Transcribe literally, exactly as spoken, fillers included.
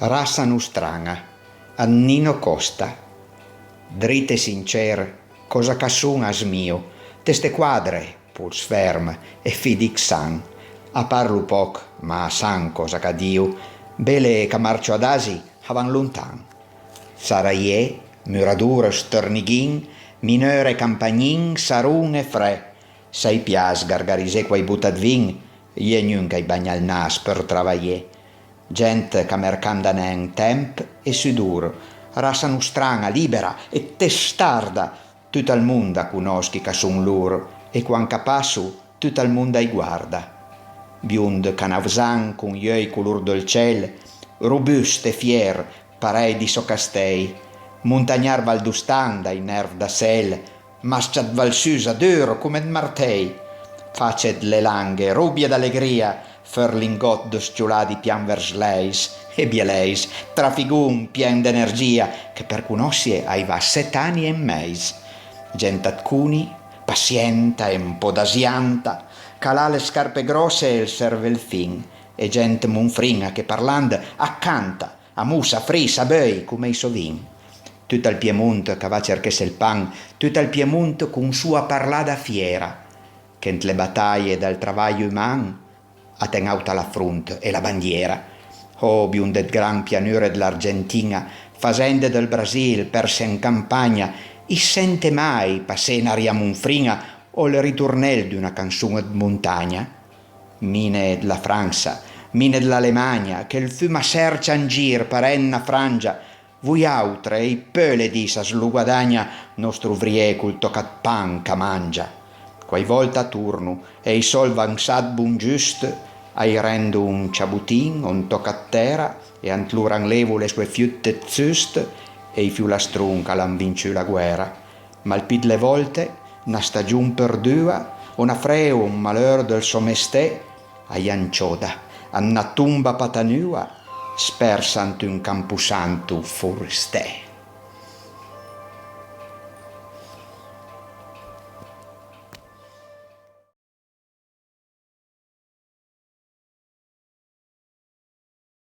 Rassa nustran-a, ëd Nino Costa. Drit e sincer, còsa ch'a son a smìo, teste quadre, pols ferm e fich san. A parlo pòch, ma a san còsa ch'a dìo, bele ch'a marcio adasi, a van lontan. Saraié, murador, stërnighin, mineur e campagnin, saron e fré, s'a-j pias gargarisé quai bota 'd vin, i é gnun ch'a-j bagna ël nas për travajé. Gent ch'a mercanda nen temp e sudor, rassa nustran-a, libera e testarda, tut ël mond a conòschi ch'a son lor, e quand ch'a passo, tut ël mond a-j guarda. Biond canavzan con j'euj color dël cel, robust e fier, parèj di sò castèj, montagnard valdostan dai nerv da sel, mas-cia 'd valsusa, dur come 'd martèj, face dle langhe, robie d'alegria, fërlingòt dë s-ciolà di pian vërs lèis e bielèis, trafigon pien d'energìa, che për conòssie a-j va set ani e mèis. Gent ëd coni, passienta e un pò dasianta, ch'a l'ha le scarpe gròsse e ël servel fin, e gent monfrin-a che parland a canta, a mossa, a frissa, a beuj come ij sò vin. Tut ël Piemont ch'a va cerchesse ël pan, tut ël Piemont con soa parlada fiera, che ant le bataje dël travaj uman a ten àuta la front e la bandiera. Oh, biond ëd gran pianure dl'Argentin-a, fazende dël Brasil, perse an campagna, i sente mai passé n'aria monfrin-a o ël ritornel d'una canson ëd montagna? Mine dla Fransa, mine dl'Alemagna, che ël fum a sercia an gir parent na frangia, vojàutre, ij peule, dissa, as lo guadagna, nòstr ovrié col tòca 'd pan ch'a mangia. Quai vòlte a torno, e ij sòld vansà 'd bon giust a-j rendo un ciabotin o un tòca 'd tèra, e ant lor an levo le soe fiute 'd zust e ij fiolastron ch'a l'han vinçù la guèra. Ma ël pì dle vòlte, na stagion përdua, o na freu o un maleur dël sò mesté, a-j ancioda an na tomba patanua, spersa ant un camposanto foresté.